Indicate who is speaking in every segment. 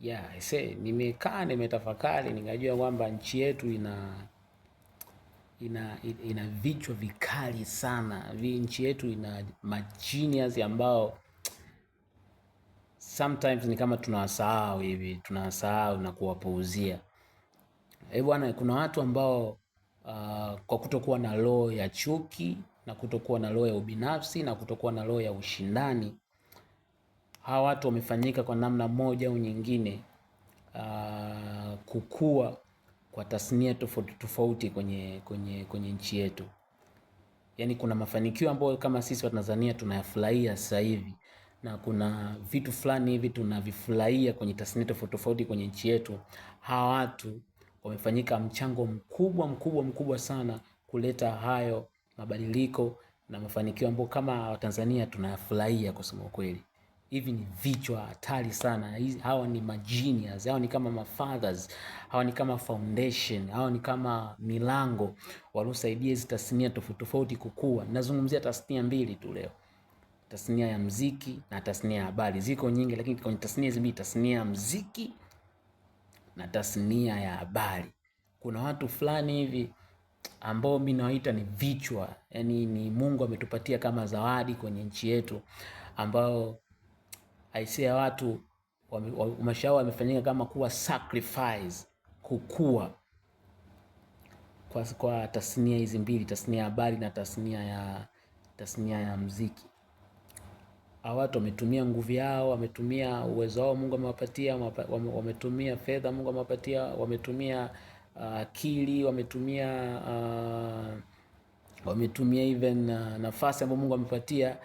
Speaker 1: Yeah, I say, nimekaa nimetafakari nikajua kwamba nchi yetu ina vichwa vikali sana. Nchi yetu ina magenius ambao sometimes ni kama tunawasahau hivi, tunawasahau na kuwapuuzia. Bwana, kuna watu ambao kwa kutokuwa na roho ya chuki na kutokuwa na roho ya ubinafsi na kutokuwa na roho ya ushindani, hawa watu wamefanyika kwa namna moja au nyingine kukua kwa tasnia tofauti tofauti kwenye nchi yetu. Yaani kuna mafanikio ambayo kama sisi wa Tanzania tunayafurahia sasa hivi, na kuna vitu fulani hivi tunavifurahia kwenye tasnia tofauti tofauti kwenye nchi yetu. Hawa watu wamefanyika mchango mkubwa mkubwa mkubwa sana kuleta hayo mabadiliko na mafanikio ambayo kama Watanzania tunayafurahia kusema ukweli. Hivi ni vichwa hatari sana. Hawa ni magenius, hawa ni kama mafathers, hawa ni kama foundation, hawa ni kama milango waliosaidia hizi tasnia tofauti tofauti kukua. Nazungumzia tasnia mbili tu leo, tasnia ya mziki na tasnia ya habari. Ziko nyingi, lakini kwenye tasnia hizi mbili, tasnia ya mziki na tasnia ya habari, kuna watu fulani hivi ambao mimi nawaita ni vichwa, yani ni Mungu ametupatia kama zawadi kwenye nchi yetu, ambao aisee watu maisha yao yamefanyika kama kuwa sacrifice kukua kwa tasnia hizi mbili, tasnia ya habari na tasnia ya mziki. Hawa watu wametumia nguvu yao, wametumia uwezo wao Mungu amewapatia, wametumia fedha Mungu amewapatia, wametumia akili, wametumia even nafasi ambayo Mungu amepatia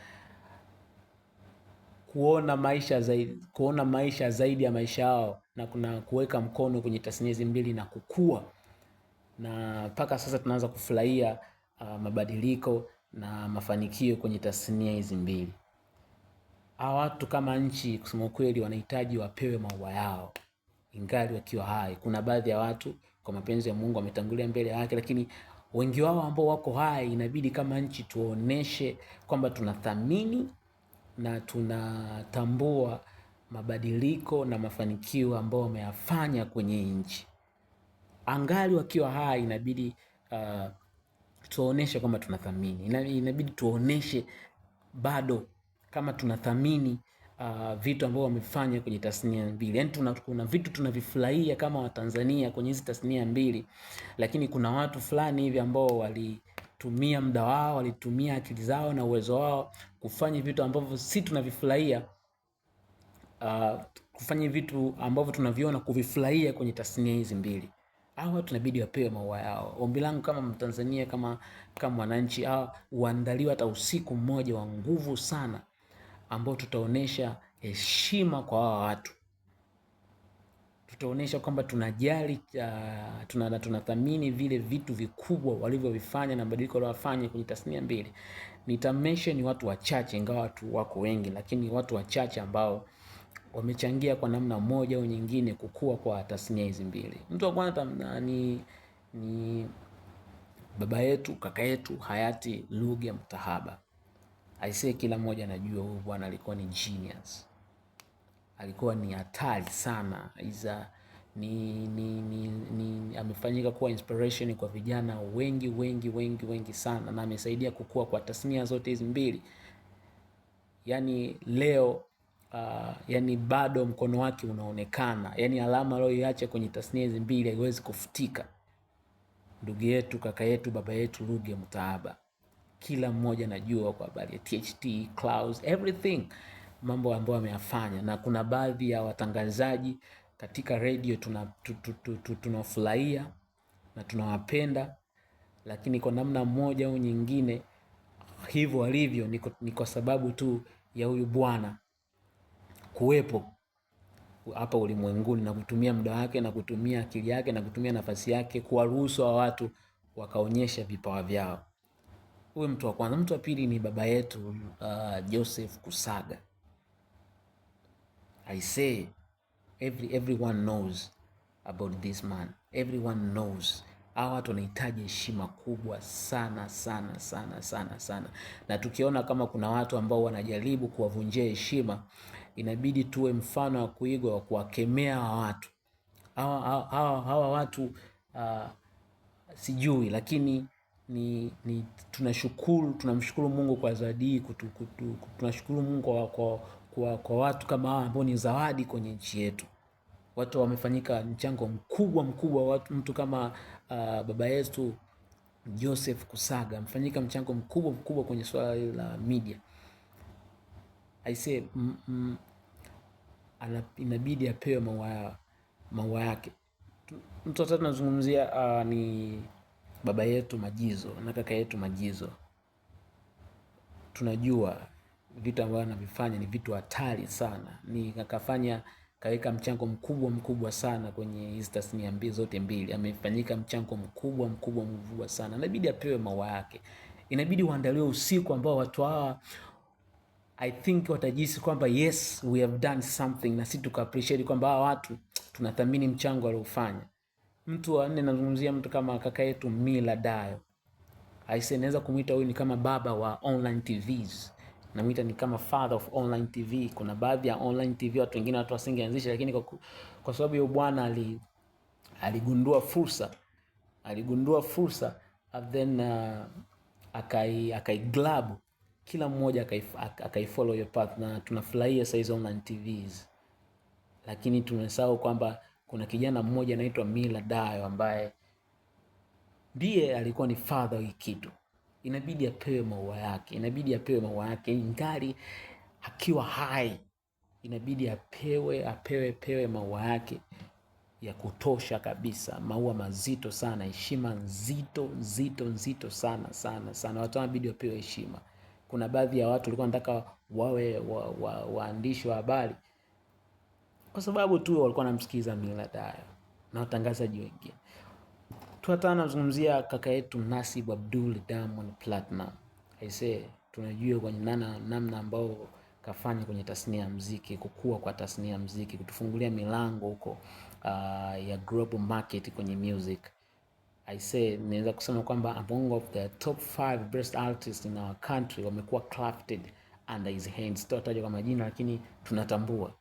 Speaker 1: kuona maisha zaidi, kuona maisha zaidi ya maisha yao, na kuna kuweka mkono kwenye tasnia hizi mbili na kukua. Na mpaka sasa tunaanza kufurahia mabadiliko na mafanikio kwenye tasnia hizi mbili. Hawa watu kama nchi kusema ukweli wanahitaji wapewe maua yao ingali wakiwa hai. Kuna baadhi ya watu kwa mapenzi ya Mungu wametangulia mbele yake, lakini wengi wao ambao wako hai inabidi kama nchi tuoneshe kwamba tunathamini na tunatambua mabadiliko na mafanikio ambao wameyafanya kwenye nchi. Angali wakiwa hai inabidi tuoneshe kwamba tunathamini. Inabidi tuoneshe bado kama tunathamini vitu ambavyo wamefanya kwenye tasnia mbili. Yaani kuna vitu tunavifurahia kama Watanzania kwenye hizi tasnia mbili, lakini kuna watu fulani hivi ambao walitumia muda wao, walitumia akili zao na uwezo wao kufanya vitu ambavyo si tunavifurahia, kufanya vitu ambavyo tunaviona kuvifurahia kwenye tasnia hizi mbili. Hawa watu inabidi wapewe maua yao. Ombi langu kama Mtanzania, kama mwananchi, hawa uandaliwe hata usiku mmoja wa nguvu sana ambao tutaonesha heshima kwa hawa watu. Tutaonesha kwamba tunajali, tunathamini vile vitu vikubwa walivyovifanya na mabadiliko waliyofanya kwenye tasnia mbili. Nitamention ni watu wachache, ingawa watu wako wengi, lakini watu wachache ambao wamechangia kwa namna moja au nyingine kukua kwa tasnia hizi mbili. Mtu wa kwanza ni baba yetu, kaka yetu hayati Ruge Mutahaba. Aisee, kila mmoja anajua huyu bwana alikuwa ni genius. Alikuwa ni hatari sana. Amefanyika kuwa inspiration kwa vijana wengi wengi wengi wengi sana, na amesaidia kukua kwa tasnia zote hizi mbili. Yaani leo, yani bado mkono wake unaonekana. Yaani alama aliyoiacha kwenye tasnia hizi mbili haiwezi kufutika. Ndugu yetu, kaka yetu, baba yetu Ruge Mutahaba. Kila mmoja anajua kwa habari ya THT, Clouds, everything, mambo ambayo ameyafanya. Na kuna baadhi ya watangazaji katika radio tunafurahia na tunawapenda, lakini kwa namna moja au nyingine hivyo walivyo ni kwa sababu tu ya huyu bwana kuwepo hapa ulimwenguni na kutumia muda wake na kutumia akili yake na kutumia nafasi yake kuwaruhusu hawa watu wakaonyesha vipawa vyao. Huyu mtu wa kwanza. Mtu wa pili ni baba yetu Joseph Kusaga. I say everyone knows about this man. Everyone knows. Hawa watu wanahitaji heshima kubwa sana sana sana sana sana. Na tukiona kama kuna watu ambao wanajaribu kuwavunjia heshima, Inabidi tuwe mfano wa kuigwa wa kuwakemea hawa watu hawa watu sijui, lakini ni tunashukuru, tunamshukuru Mungu kwa zawadi hii, tunashukuru Mungu kwa watu kama hawa ambao ni zawadi kwenye nchi yetu. Watu wamefanyika mchango mkubwa mkubwa, watu mtu kama baba yetu Joseph Kusaga amefanyika mchango mkubwa mkubwa kwenye swala hili la media. I say inabidi apewe maua yake. Mtu wa tatu nazungumzia ni baba yetu Majizo na kaka yetu Majizo. Tunajua vitu ambavyo anavifanya ni vitu hatari sana, ni akafanya kaweka mchango mkubwa mkubwa sana kwenye hizi tasnia mbili zote mbili, amefanyika mchango mkubwa mkubwa mkubwa sana, inabidi apewe maua yake. Inabidi uandaliwe usiku ambao watu hawa I think watajihisi kwamba yes we have done something, na sisi tuka appreciate kwamba hawa watu tunathamini mchango waliofanya. Mtu wa nne nazungumzia mtu kama kaka yetu Millard Ayo. Aise, naweza kumuita huyu ni kama baba wa online TVs. Namuita ni kama father of online TV. Kuna baadhi ya online TV watu wengine watu wasingeanzisha, lakini kwa sababu yule bwana aligundua fursa, aligundua fursa and then akai grab, kila mmoja akai follow your path, na tunafurahia saizi online TVs, lakini tumesahau kwamba kuna kijana mmoja anaitwa Millard Ayo ambaye ndiye alikuwa ni father wa kitu. Inabidi apewe maua yake, inabidi apewe maua yake ingali akiwa hai, inabidi apewe apewe pewe maua yake ya kutosha kabisa, maua mazito sana, heshima nzito nzito nzito sana sana sana. Watu wanabidi wapewe heshima. Kuna baadhi ya watu walikuwa wanataka wawe waandishi wa habari kwa sababu tu walikuwa wanamsikiza Millard Ayo na watangazaji wengine. Tuatana nazungumzia kaka yetu Nasib Abdul Diamond Platnumz. Aisee, tunajua kwenye namna ambao kafanya kwenye tasnia ya muziki, kukua kwa tasnia ya muziki, kutufungulia milango huko ya global market kwenye music. I say naweza kusema kwamba among of the top 5 best artists in our country wamekuwa crafted under his hands. Sitataja kwa majina, lakini tunatambua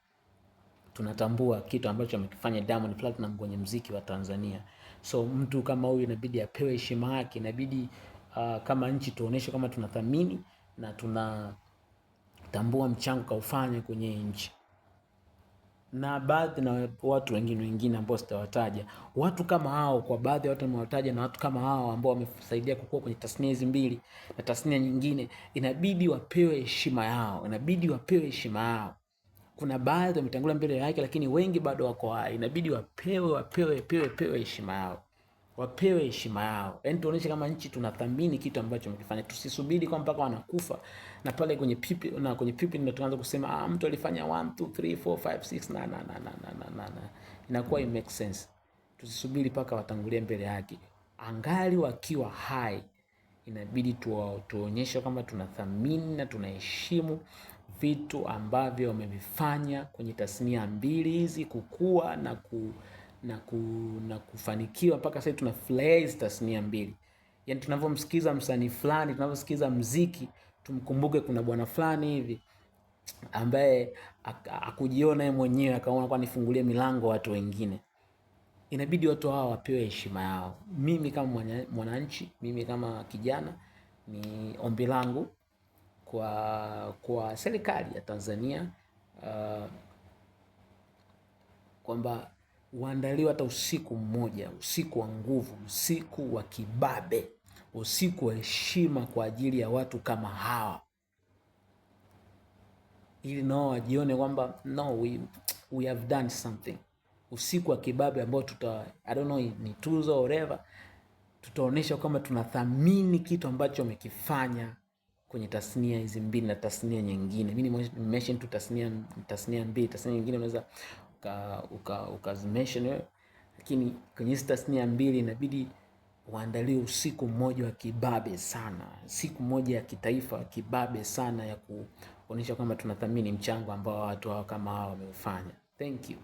Speaker 1: kitu ambacho amekifanya Diamond Platnumz kwenye mziki wa Tanzania. So mtu kama huyu inabidi apewe heshima yake, inabidi kama nchi tuoneshe kama tunathamini na tunatambua mchango kaufanya kwenye nchi. Na baadhi na watu wengine wengine ambao sitawataja, watu kama hao, kwa baadhi ya watu nimewataja, na watu kama hao ambao wamesaidia kukua kwenye tasnia hizi mbili na tasnia nyingine, inabidi wapewe heshima yao, inabidi wapewe heshima yao. Kuna baadhi wametangulia mbele yake, lakini wengi bado wako hai, inabidi wapewe wapewe pewe pewe heshima yao, wapewe heshima yao. Yaani tuonyeshe kama nchi tunathamini kitu ambacho wamekifanya, tusisubiri kwa mpaka wanakufa na pale kwenye pipi na kwenye pipi ndio tuanze kusema mtu alifanya 1 2 3 4 5 6 na na na na na na na, inakuwa it makes sense. Tusisubiri mpaka watangulie mbele yake, angali wakiwa hai, inabidi tuonyeshe kwamba tunathamini na tunaheshimu vitu ambavyo wamevifanya kwenye tasnia mbili hizi kukua na kufanikiwa mpaka sasa tuna hizi tasnia mbili. Yaani tunavyomsikiza msanii fulani, tunavyosikiza mziki, tumkumbuke kuna bwana fulani hivi ambaye akujiona yeye mwenyewe akaona kwa nifungulie milango watu wengine. Inabidi watu hawa wapewe heshima yao. Mimi kama mwananchi, mimi kama kijana, ni ombi langu kwa serikali ya Tanzania kwamba uandaliwe hata usiku mmoja, usiku wa nguvu, usiku wa kibabe, usiku wa heshima kwa ajili ya watu kama hawa, ili nao wajione kwamba no, we have done something. Usiku wa kibabe ambao tuta, I don't know ni tuzo or whatever, tutaonyesha kwamba tunathamini kitu ambacho wamekifanya kwenye tasnia hizi mbili na tasnia nyingine. Mimi nimention tu tasnia mbili, tasnia nyingine unaweza ukazimention wewe, lakini kwenye hizi tasnia mbili inabidi uandalie usiku mmoja wa kibabe sana, siku moja ya kitaifa kibabe sana ya kuonyesha kwamba tunathamini mchango ambao watu hawa kama hawa wameufanya. Thank you.